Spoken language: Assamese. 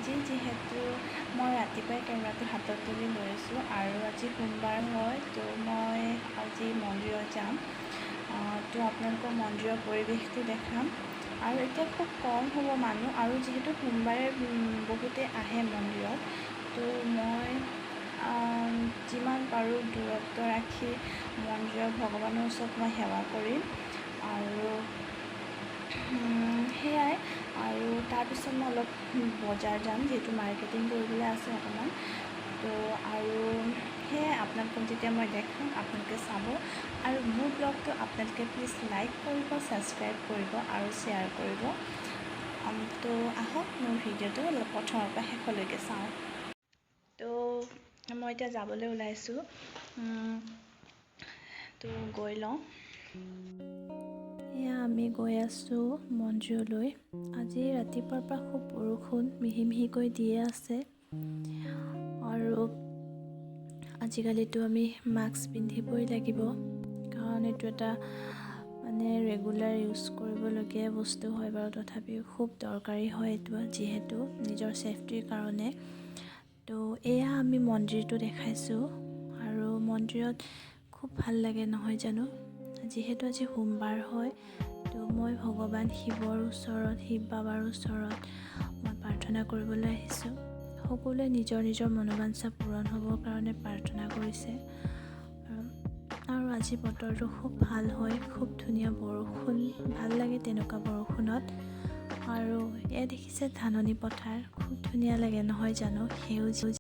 আজি যিহেতু মই ৰাতিপুৱাই কেমেৰাটো হাতত তুলি লৈছোঁ আৰু আজি সোমবাৰ হয়, তো মই আজি মন্দিৰত যাম। তো আপোনালোকক মন্দিৰৰ পৰিৱেশটো দেখাম। আৰু এতিয়া খুব কম হ'ব মানুহ, আৰু যিহেতু সোমবাৰে বহুতে আহে মন্দিৰত, তো মই যিমান পাৰোঁ দূৰত্ব ৰাখি মন্দিৰৰ ভগৱানৰ ওচৰত মই সেৱা কৰিম। আৰু সেয়াই। আৰু তাৰপিছত মই অলপ বজাৰ যাম, যিহেতু মাৰ্কেটিং কৰিবলৈ আছে অকণমান। তো আৰু সেয়াই, আপোনালোকক যেতিয়া মই দেখাম আপোনালোকে চাব। আৰু মোৰ ব্লগটো আপোনালোকে প্লিজ লাইক কৰিব, ছাবস্ক্ৰাইব কৰিব আৰু শ্বেয়াৰ কৰিব। তো আহক, মোৰ ভিডিঅ'টো অলপ প্ৰথমৰ পৰা শেষলৈকে চাওঁ। তো মই এতিয়া যাবলৈ ওলাইছোঁ, তো গৈ লওঁ। এয়া আমি গৈ আছোঁ মন্দিৰলৈ। আজি ৰাতিপুৱাৰ পৰা খুব বৰষুণ মিহি মিহিকৈ দিয়ে আছে। আৰু আজিকালিতো আমি মাস্ক পিন্ধিবই লাগিব, কাৰণ এইটো এটা মানে ৰেগুলাৰ ইউজ কৰিবলগীয়া বস্তু হয় বাৰু, তথাপিও খুব দৰকাৰী হয় এইটো, যিহেতু নিজৰ ছেফটিৰ কাৰণে। তো এয়া আমি মন্দিৰটো দেখাইছোঁ। আৰু মন্দিৰত খুব ভাল লাগে, নহয় জানো? যিহেতু আজি সোমবাৰ হয়, তো মই ভগৱান শিৱৰ ওচৰত, শিৱ বাবাৰ ওচৰত মই প্ৰাৰ্থনা কৰিবলৈ আহিছোঁ। সকলোৱে নিজৰ নিজৰ মনোবাঞ্ছা পূৰণ হ'বৰ কাৰণে প্ৰাৰ্থনা কৰিছে। আৰু আজি বতৰটো খুব ভাল হয়, খুব ধুনীয়া বৰষুণ, ভাল লাগে তেনেকুৱা বৰষুণত। আৰু এয়া দেখিছে ধাননি পথাৰ, খুব ধুনীয়া লাগে, নহয় জানো? সেউজীয়া।